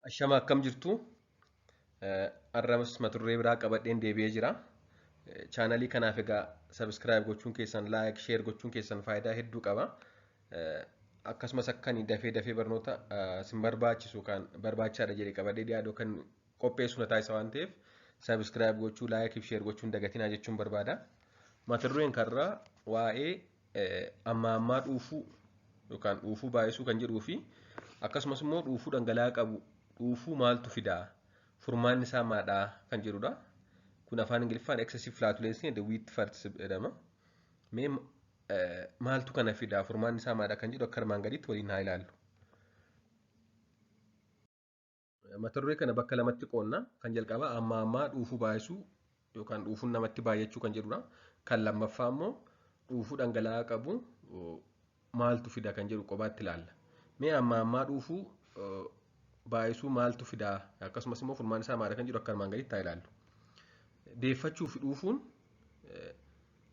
Ashama akkam jirtu? Har'as mata duree biraa qabadheen deebi'ee jira. Chaanalii kanaaf egaa subscribe gochuun keessan, like, share gochuun keessan faayidaa hedduu qaba. Akkasumas akka ani dafee dafee barnoota isin barbaachisu kan barbaachisaadha jedhee qabadhee dhiyaadhu kan qopheessu na taasisa waan ta'eef subscribe gochuu, like fi share gochuun dagatinaa jechuun barbaada. Mata dureen karraa waa'ee ammaa ammaa dhuufuu yookaan dhuufuu baay'isuu kan jedhuu fi akkasumas immoo dhuufuu dhangala'aa qabu dhuufuu maaltu fidaa, furmaanni isaa maadhaa kan jedhudha. Kun afaan Ingiliffaan excessive flatulence and wet farts jedhama. Mee maaltu kana fidaa, furmaanni isaa maadha kan jedhu akka armaan gadiitti waliin haa ilaallu. Mata duree kana bakka lamatti qoodna. Kan jalqabaa ammaa ammaa dhuufuu baay'isuu yookaan dhuufuun namatti baay'achuu kan jedhudha. Kan lammaffaa immoo dhuufuu dhangala'aa qabu maaltu fida kan jedhu qobaatti ilaalla. Mee ammaa ammaa dhuufuu baay'isuu maaltu fidaa, akkasumas immoo furmaanni isaa maadha kan jedhu akka armaan gadiitti haa ilaallu. Deeffachuu fi dhuufuun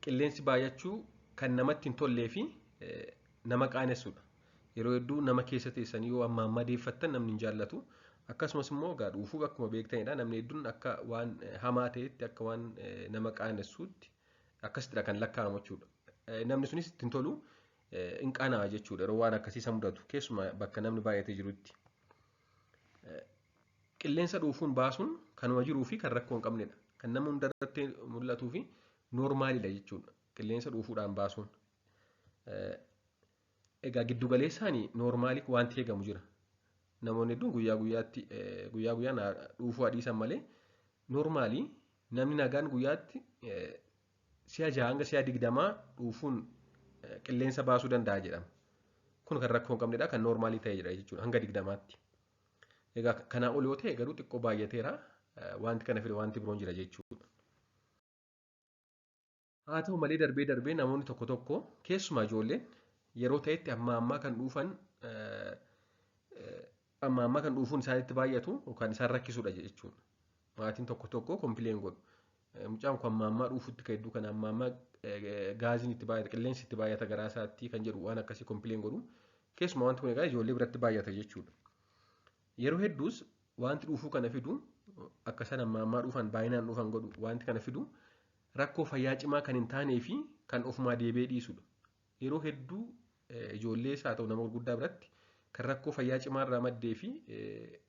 qilleensi baay'achuu kan namatti hin tollee fi nama qaanessudha. Yeroo hedduu nama keessa teessanii yoo ammaa ammaa deeffattan namni hin jaallatu. Akkasumas immoo egaa dhuufuu akkuma beektanidha, namni hedduun akka waan hamaa ta'etti, akka waan nama qaanessuutti akkasittidha kan lakkaa'amu jechuudha. Namni sunis itti hin tolu, hin qaana'a jechuudha yeroo waan akkasii isa mudatu, keessumaa bakka namni baay'atee jirutti. Qilleensa dhuufuun baasuun kanuma jiruu fi kan rakkoo hin qabnedha. Kan nama hundarratti mul'atuu fi noormaalidha jechuudha. Qilleensa dhuufuudhaan baasuun. Egaa giddu galeessaan noormaalii wanti eegamu jira. Namoonni hedduun guyyaa guyyaatti guyyaa guyyaan dhuufuu adiisan malee noormaalii namni nagaan guyyaatti si'a 6 hanga si'a 20 dhuufuun qilleensa baasuu danda'a jedhama. Kun kan rakkoo hin qabnedha, kan noormaalii ta'e jedha jechuudha hanga 20tti. Egaa kanaa ol yoo ta'e garuu xiqqoo baay'ateera, wanti kana fide wanti biroon jira jechuudha. Haa ta'u malee darbee darbee namoonni tokko tokko, keessumaa ijoolleen, yeroo ta'etti ammaa ammaa kan dhuufan, ammaa ammaa kan dhuufuun isaanitti baay'atu yookaan isaan rakkisudha jechuudha. Maatiin tokko tokko complain godhu. Mucaan kun ammaa ammaa dhuufutti kan hedduu kana ammaa ammaa gaaziin itti baay'ata, qilleensi itti baay'ata garaa isaatti kan jedhu waan akkasii complain godhu. Keessumaa wanti kun egaa ijoollee biratti baay'ata jechuudha. Yeroo hedduus wanti dhuufuu kana fidu, akka isaan ammaa ammaa dhuufan, baay'inaan dhuufan godhu, wanti kana fidu rakkoo fayyaa cimaa kan hin taanee fi kan ofumaa deebi'ee dhiisudha. Yeroo hedduu ijoollees haa ta'u nama gurguddaa biratti kan rakkoo fayyaa cimaa irraa maddee fi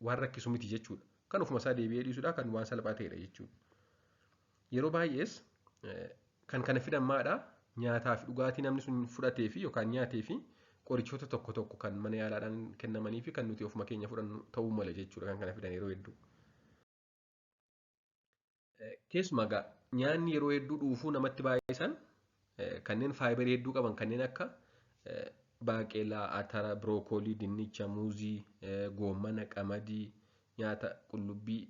waan rakkisu miti jechuudha. Kan ofuma isaa deebi'ee dhiisudha, kan waan salphaa ta'edha jechuudha. Yeroo baay'ees kan kana fidan maadha? Nyaataa fi dhugaatii namni sun fudhatee fi yookaan nyaatee fi qorichoota tokko tokko kan mana yaalaadhaan kennamanii fi kan nuti ofuma keenya fudhannu ta'uu mala jechuudha kan kana fidan yeroo hedduu. Keessumaa egaa nyaanni yeroo hedduu dhuufuu namatti baay'isan kanneen faayibarii hedduu qaban kanneen akka baaqelaa, atara, birookoolii, dinnicha, muuzii, goommana, qamadii, nyaata qullubbii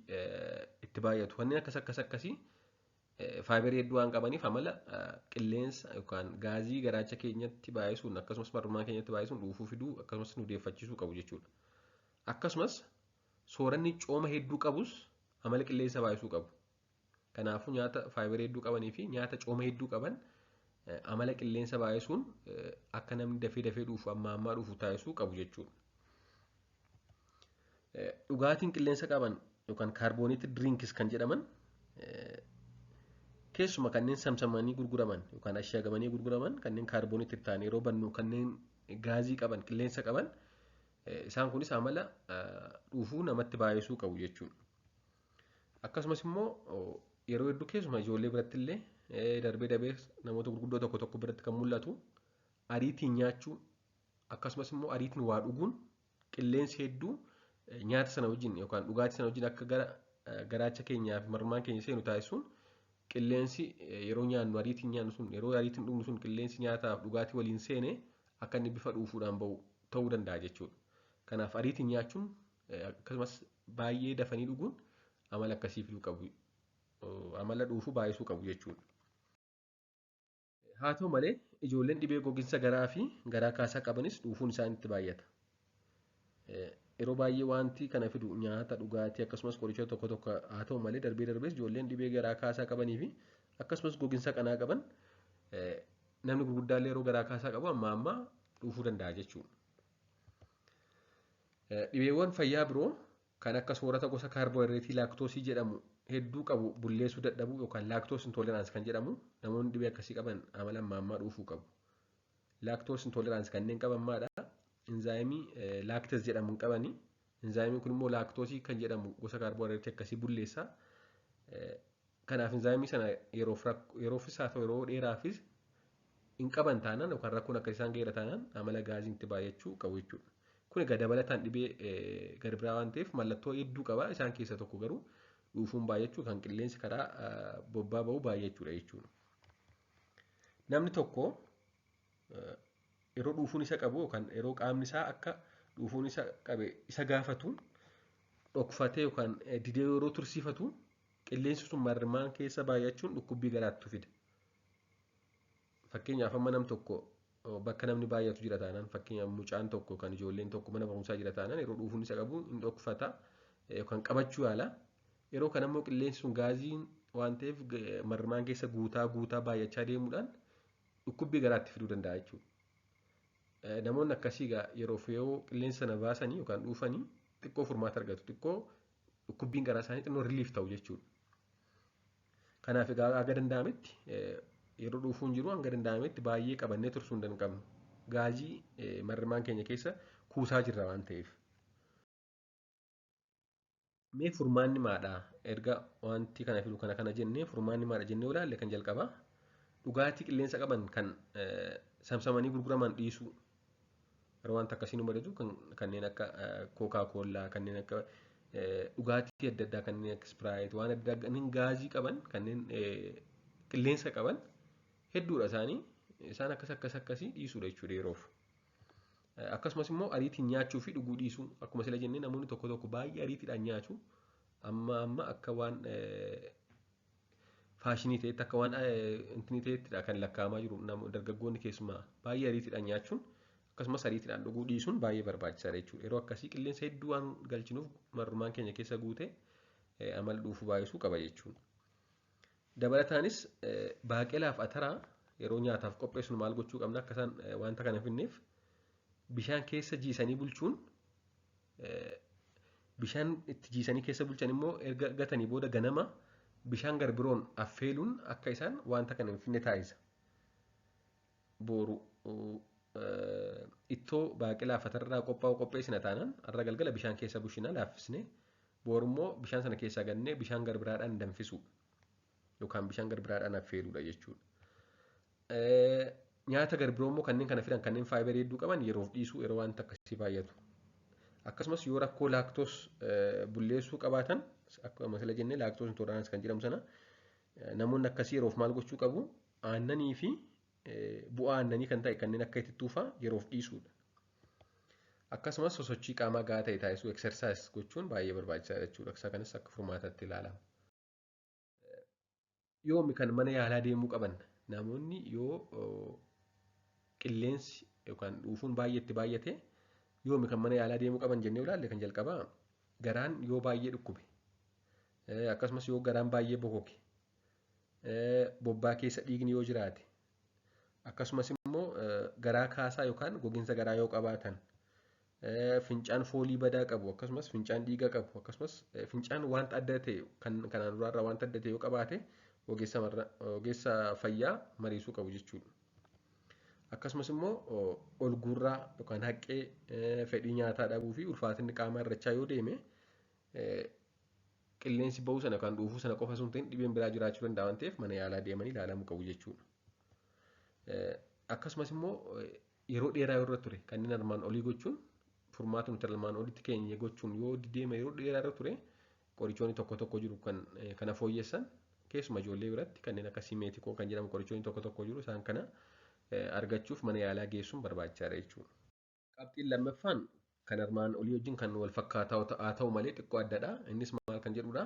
itti baay'atu kanneen akkas akkas akkasii faayibarii hedduu waan qabaniif amala qilleensa yookaan gaazii garaacha keenyatti baay'isuun akkasumas marrumaa keenyatti baay'isuun dhuufuu fiduu akkasumas nu deeffachiisuu qabu jechuudha. Akkasumas sooranni cooma hedduu qabus amala qilleensa baay'isuu qabu. Kanaafuu nyaata faayibarii hedduu qabanii fi nyaata cooma hedduu qaban amala qilleensa baay'isuun akka namni dafee dafee dhuufu, ammaa ammaa dhuufu taasisuu qabu jechuudha. Dhugaatiin qilleensa qaban yookaan carbonated drinks kan jedhaman, keessuma kanneen samsamanii gurguraman yookaan ashagamanii gurguraman, kanneen carbonated ta'an, yeroo bannu kanneen gaazii qaban, qilleensa qaban, isaan kunis amala dhuufuu namatti baay'isuu qabu jechuudha. Akkasumas immoo yeroo hedduu keessumaa ijoollee biratti illee, darbee darbee namoota gurguddoo tokko tokko biratti kan mul'atu ariitiin nyaachuu akkasumas immoo ariitiin waa dhuguun qilleensi hedduu nyaata sana wajjin yookaan dhugaatii sana wajjin akka gara garaacha keenyaa fi marmaan keenya seenu taasisuun, qilleensi yeroo nyaannu ariitiin nyaannu sun, yeroo ariitiin dhugnu sun, qilleensi nyaataaf dhugaatii waliin seene akka inni bifa dhuufuudhaan bahu ta'uu danda'a jechuudha. Kanaaf ariitiin nyaachuun akkasumas baay'ee dafanii dhuguun amala akkasii fiduu qabu. Amala dhuufuu baay'isuu qabu jechuudha. Haa ta'u malee ijoolleen dhibee goginsa garaa fi garaa kaasaa qabanis dhuufuun isaanitti baay'ata. Yeroo baay'ee wanti kana fidu nyaata, dhugaatii akkasumas qorichoota tokko tokko haa ta'u malee darbee darbees ijoolleen dhibee garaa kaasaa qabanii fi akkasumas goginsa qanaa qaban, namni gurguddaallee yeroo garaa kaasaa qabu ammaa ammaa dhuufuu danda'a jechuudha. Dhibeewwan fayyaa biroo Kan akka soorata gosa kaarboohayidireetii laaktoosii jedhamu hedduu qabu bulleessuu dadhabuu yookaan lactose intolerance kan jedhamu namoonni dhibee akkasii qaban amala hamma dhuufuu qabu. Lactose intolerance kanneen qaban maadha? Inzaayimii lactase jedhamu hin qabani. Inzaayimiin kun immoo laaktoosii kan jedhamu gosa kaarboohayidireetii akkasii bulleessa. Kanaaf inzaayimii sana yeroofis haa ta'u yeroo dheeraafis hin qaban taanaan yookaan rakkoon akka isaan geera taanaan amala gaaziin itti baay'achuu qabu jechuudha. Kun egaa dabalataan dhibee gara biraa waan ta'eef mallattoo hedduu qaba. Isaan keessaa tokko garuu dhuufuun baay'achuu kan qilleensi karaa bobbaa ba'u baay'achuudha jechuudha. Namni tokko yeroo dhuufuun isa qabu yookaan yeroo qaamni isaa akka dhuufuun isa qabe isa gaafatu dhokfatee yookaan didee yeroo tursiifatu qilleensi sun marrimaan keessa baay'achuun dhukkubbii garaatti fida. Fakkeenyaaf amma nam tokko bakka namni baay'atu jira taanaan, fakkeenyaaf mucaan tokko yookaan ijoolleen tokko mana barumsaa jira taanaan, yeroo dhuufuun isa qabu hin dhokfata yookaan qabachuu yaala. Yeroo kana immoo qilleensi sun gaaziin waan ta'eef marrimaan keessa guutaa guutaa baay'achaa deemuudhaan dhukkubbii garaatti fiduu danda'a jechuudha. Namoonni akkasii egaa yeroof yoo qilleensa sana baasanii yookaan dhuufanii xiqqoo furmaata argatu, xiqqoo dhukkubbiin garaa isaanii xinnoo relief ta'u jechuudha. Kanaaf egaa haga danda'ametti yeroo dhuufuun jiru hanga danda'ametti baay'ee qabannee tursuu hin dandqabnu. Gaazii marrimaan keenya keessa kuusaa jirra waan ta'eef. Mee furmaanni maadhaa? Erga wanti kana fidu kana kana jennee, furmaanni maadha jennee ilaalle, kan jalqabaa dhugaatii qilleensa qaban kan samsamanii gurguraman dhiisuu. Yeroo wanta akkasii nu mudatu kanneen akka Coca Cola, kanneen akka dhugaatii adda addaa, kanneen akka Sprite, waan adda addaa kanneen gaazii qaban, kanneen qilleensa qaban hedduudha isaanii, isaan akkas akkas akkasii dhiisuudha jechuudha yeroof. Akkasumas immoo ariitiin nyaachuu fi dhuguu dhiisuu. Akkuma sila jennee, namoonni tokko tokko baay'ee ariitiidhaan nyaatu. Amma amma akka waan faashinii ta'etti, akka waan intinii ta'ettidha kan lakkaa'amaa jiru. Dargaggoonni keessumaa baay'ee ariitiidhaan nyaachuun akkasumas ariitiidhaan dhuguu dhiisuun baay'ee barbaachisaadha jechuudha. Yeroo akkasii qilleensa hedduu waan galchinuuf marrumaan keenya keessa guute amala dhuufuu baay'isuu qaba jechuudha. Dabalataanis baaqelaa fi ataraa yeroo nyaataaf qopheessinu maal gochuu qabna akka isaan wanta kana hin finneef? Bishaan keessa jiisanii bulchuun, bishaan itti jiisanii keessa bulchan immoo erga gatanii booda ganama bishaan garbiroon affeeluun akka isaan wanta kana hin finne taasisa. Boru ittoo baaqelaa fi atarraa qophaa'u qopheessina taanaan, har'a galgala bishaan keessa bushina laaffisne, boru immoo bishaan sana keessaa gannee bishaan garbiraadhaan danfisuu yookaan bishaan garbiraadhaan affeeluudha jechuudha. Nyaata garbiroo immoo kanneen kana fidan, kanneen faayibarii hedduu qaban yeroof dhiisuu yeroo wanta akkasii baay'atu. Akkasumas yoo rakkoo lactose bulleessuu qabaatan, akkuma sila jennee lactose intolerance kan jedhamu sana, namoonni akkasii yeroof maal gochuu qabu? Aannanii fi bu'aa aannanii kan ta'e kanneen akka itittuu fa'aa yeroof dhiisuudha. Akkasumas sosochii qaamaa gahaa ta'e taasisuu, exercise gochuun baay'ee barbaachisaadha jechuudha. Isa kanas akka furmaataatti ilaalama. Yoomi kan mana yaalaa deemuu qaban namoonni? Yoo qilleensi yookaan dhuufuun baay'ee itti baay'ate yoomi kan mana yaalaa deemuu qaban jennee ilaalle, kan jalqabaa garaan yoo baay'ee dhukkube, akkasumas yoo garaan baay'ee bokoke, bobbaa keessa dhiigni yoo jiraate, akkasumas immoo garaa kaasaa yookaan gogiinsa garaa yoo qabaatan, fincaan foolii badaa qabu, akkasumas fincaan dhiiga qabu, akkasumas fincaan wanta adda ta'e kan kanaan duraarraa wanta adda ta'e yoo qabaate ogeessa fayyaa mariisuu qabu jechuudha. Akkasumas immoo ol guurraa yookaan haqqee, fedhii nyaataa dhabuu fi ulfaatinni qaamaa hir'achaa yoo deeme, qilleensi bahuu sana yookaan dhuufuu sana qofa osoo hin ta'in dhibeen biraa jiraachuu danda'a waan ta'eef mana yaalaa deemanii ilaalamuu qabu jechuudha. Akkasumas immoo yeroo dheeraa yoo irra ture, kanneen armaan olii gochuun, furmaata nuti armaan olitti keenye gochuun yoo deema yeroo dheeraa irra ture, qorichoonni tokko tokko jiru kan kana fooyyessan. Keessumaa ijoollee biratti kanneen akka simethicone kan jedhamu qorichoonni tokko tokko jiru, isaan kana argachuuf mana yaalaa geessuun barbaachisaadha jechuudha. Qabxiin lammaffaan kan armaan olii wajjin kan wal fakkaataa haa ta'u malee xiqqoo addadha. Innis maal kan jedhudha?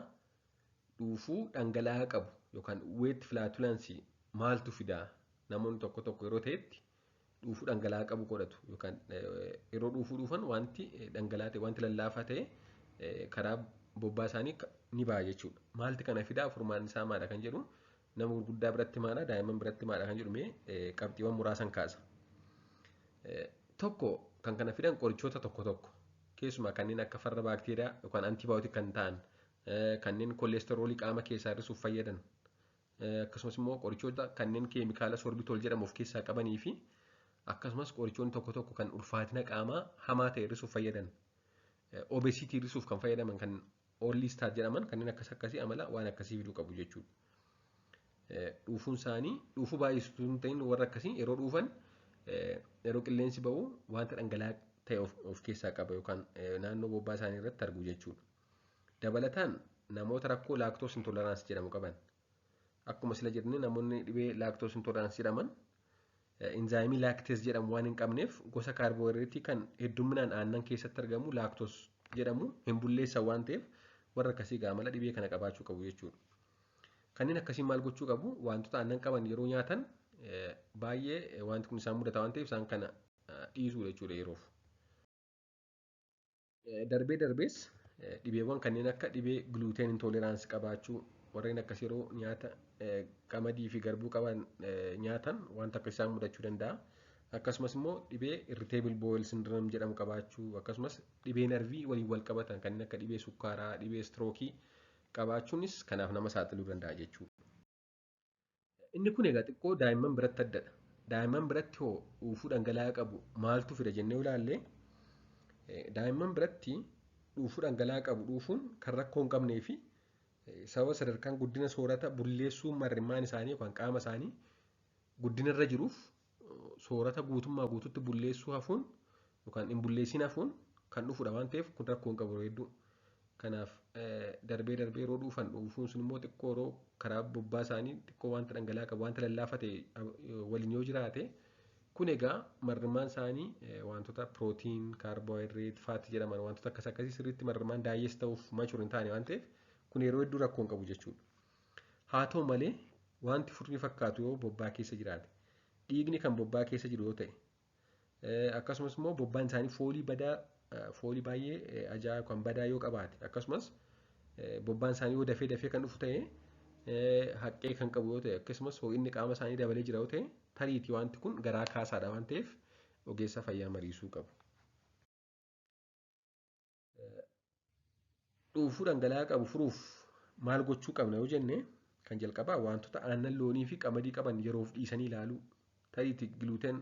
Dhuufuu dhangala'aa qabu yookaan wet flatulence maaltu fidaa? Namoonni tokko tokko yeroo ta'etti dhuufuu dhangala'aa qabu godhatu yookaan yeroo dhuufuu dhuufan wanti dhangala'aa ta'e, wanti lallaafaa ta'e karaa bobbaa isaanii ni ba'a jechuudha. Maalti kana fidaa? Furmaanni isaa maadha kan jedhu, nama gurguddaa biratti maadha, daa'imman biratti maadha kan jedhu mee qabxiiwwan muraasan kaasa. Tokko, kan kana fidan qorichoota tokko tokko. Keessumaa kanneen akka farra baakteeriyaa yookaan antibiotic kan ta'an, kanneen koolesteroolii qaama keessaa hir'isuuf fayyadan, akkasumas immoo qorichoota kanneen keemikaala sorbitol jedhamu of keessaa qabanii fi akkasumas qorichoonni tokko tokko kan ulfaatina qaamaa hamaa ta'e hir'isuuf fayyadan, obesity hir'isuuf kan fayyadaman kan orlistat jedhaman, kanneen akkas akkasii amala waan akkasii fiduu qabu jechuudha. Dhuufuun isaanii dhuufuu baay'istuu hin ta'in, warra akkasii yeroo dhuufan, yeroo qilleensi ba'u wanta dhangala'aa ta'e of keessaa qaba yookaan naannoo bobbaa isaanii irratti argu jechuudha. Dabalataan namoota rakkoo lactose intolerance jedhamu qaban. Akkuma sila jennee, namoonni dhibee lactose intolerance jedhaman inzaayimii lactase jedhamu waan hin qabneef, gosa kaarboohayidireetii kan hedduminaan aannan keessatti argamu lactose jedhamu hin bulleessan waan ta'eef, warra akkasii gaamala dhibee kana qabaachuu qabu jechuudha. Kanneen akkasii maal gochuu qabu? Wantoota aannan qaban yeroo nyaatan baay'ee wanti kun isaan mudata waan ta'eef, isaan kana dhiisuu jechuudha yeroof. Darbee darbees dhibeewwan kanneen akka dhibee gluten intolerance qabaachuu, warreen akkas yeroo nyaata qamadii fi garbuu qaban nyaatan wanta akka isaan mudachuu danda'a. Akkasumas immoo dhibee irritable bowel syndrome jedhamu qabaachuu, akkasumas dhibee narvii waliin wal qabatan kanneen akka dhibee sukkaaraa, dhibee stroke qabaachuunis kanaaf nama saaxiluu danda'a jechuudha. Inni kun egaa xiqqoo daa'imman biratti addadha. Daa'imman biratti hoo dhuufuu dhangala'aa qabu maaltu fida jennee ilaalle, daa'imman biratti dhuufuu dhangala'aa qabu dhuufuun kan rakkoo hin qabnee fi sababa sadarkaan guddina soorata bulleessuu marrimmaan isaanii yookaan qaama isaanii guddina irra jiruuf, soorata guutummaa guututti bulleessuu hafuun yookaan hin bulleessin hafuun kan dhufudha waan ta'eef, kun rakkoo hin qabu hedduu. Kanaaf darbee darbee yeroo dhuufan, dhuufuun sun immoo xiqqoo yeroo karaa bobbaa isaanii xiqqoo wanta dhangala'aa qabu, wanta lallaafaa ta'e waliin yoo jiraate, kun egaa marrimmaan isaanii wantoota protein, carbohydrate, fat jedhaman, wantoota akkas akkasii sirriitti marrimmaan digest ta'uuf mature hin taane waan ta'eef, kun yeroo hedduu rakkoo hin qabu jechuudha. Haa ta'u malee wanti furrii fakkaatu yoo bobbaa keessa jiraate, dhiigni kan bobbaa keessa jiru yoo ta'e, akkasumas immoo bobbaan isaanii foolii badaa, foolii baay'ee ajaa'aa kan badaa yoo qabaate, akkasumas bobbaan isaanii yoo dafee dafee kan dhufu ta'e, haqqee kan qabu yoo ta'e, akkasumas ho'inni qaama isaanii dabalee jira yoo ta'e, tariitii wanti kun garaa kaasaadha waan ta'eef, ogeessa fayyaa mariisuu qabu. Dhuufuu dhangala'aa qabu furuuf maal gochuu qabna yoo jenne, kan jalqabaa wantoota aannan loonii fi qamadii qaban yeroof dhiisanii ilaaluu. Tariitii gluten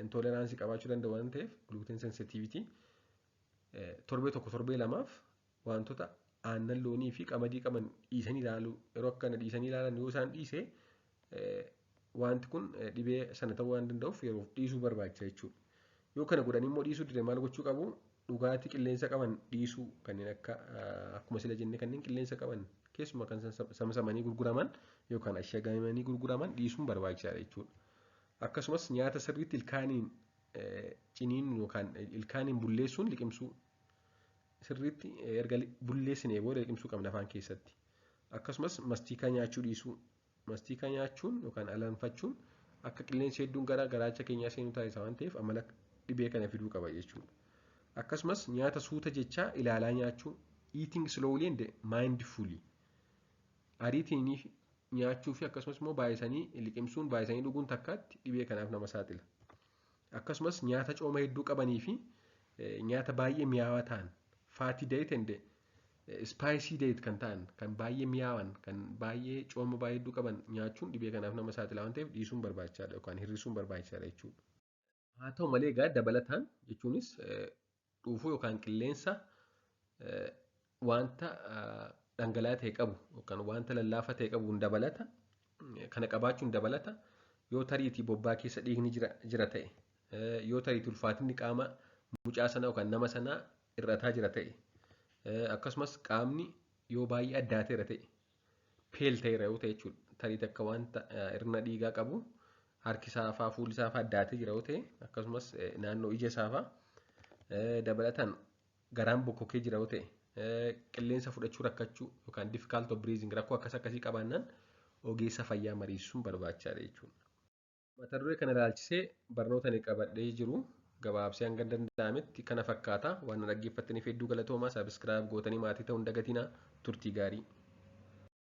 intolerance qabaachuu danda'u waan ta'eef, gluten sensitivity, torbee tokko torbee lamaaf wantoota aannan loonii fi qamadii qaban dhiisanii ilaaluu. Yeroo akkana dhiisanii ilaalan, yoo isaan dhiise, wanti kun dhibee sana ta'uu waan danda'uuf yeroof dhiisuu barbaachisa jechuudha. Yoo kana godhanii immoo dhiisuu dide, maal gochuu qabu? Dhugaatii qilleensa qaban dhiisuu, kanneen akka akkuma sila jenne kanneen qilleensa qaban, keessumaa kan samsamanii gurguraman yookaan ashagamanii gurguraman dhiisuun barbaachisaadha jechuudha. Akkasumas nyaata sirriitti ilkaaniin ciniinuun yookaan ilkaaniin bulleessuun liqimsuu, sirriitti erga bulleessinee booda liqimsuu qabna afaan keessatti. Akkasumas mastiikaa nyaachuu dhiisuu. Mastiikaa nyaachuun yookaan alanfachuun akka qilleensi hedduun gara garaacha keenyaa seenuu taasisa waan ta'eef, amala dhibee kana fiduu qaba jechuudha. Akkasumas nyaata suuta jechaa ilaalaa nyaachuu, eating slowly and mindfully. Ariitiin nyaachuu fi akkasumas immoo baay'isanii liqimsuun, baay'isanii dhuguun takkaatti dhibee kanaaf nama saaxila. Akkasumas nyaata cooma hedduu qabanii fi nyaata baay'ee mi'aawaa ta'an, fatty diet and spicy diet kan ta'an, kan baay'ee mi'aawan, kan baay'ee cooma baay'ee hedduu qaban nyaachuun dhibee kanaaf nama saaxila waan ta'eef, dhiisuun barbaachisaadha yookaan hir'isuun barbaachisaadha jechuudha. Haa ta'u malee egaa dabalataan, jechuunis dhuufuu yookaan qilleensa wanta dhangala'aa ta'e qabu yookaan wanta lallaafaa ta'e qabuun dabalata, kana qabaachuun dabalata, yoo tariitii bobbaa keessa dhiigni jira ta'e, yoo tariitii ulfaatinni qaama mucaa sanaa yookaan nama sanaa hir'ataa jira ta'e, akkasumas qaamni yoo baay'ee addaateera ta'e, pale ta'eera yoo ta'e jechuudha, tariitii akka wanta hir'ina dhiigaa qabu harki isaa faa, fuulli isaa faa addaatee jira yoo ta'e, akkasumas naannoo ija isaa faa, dabalataan garaan bokkokee jira yoo ta'e, qilleensa fudhachuu rakkachuu yookaan difficult of breathing, rakkoo akkas akkasii qabaannaan ogeessa fayyaa mariisuun barbaachisaadha jechuudha. Mata duree kana ilaalchisee barnoota ani qabadhee jiru gabaabsee hanga danda'ametti kana fakkaata. Waan na dhaggeeffattaniif hedduu galatoomaa. Subscribe gootanii maatii ta'uu hin dagatinaa. Turtii gaarii.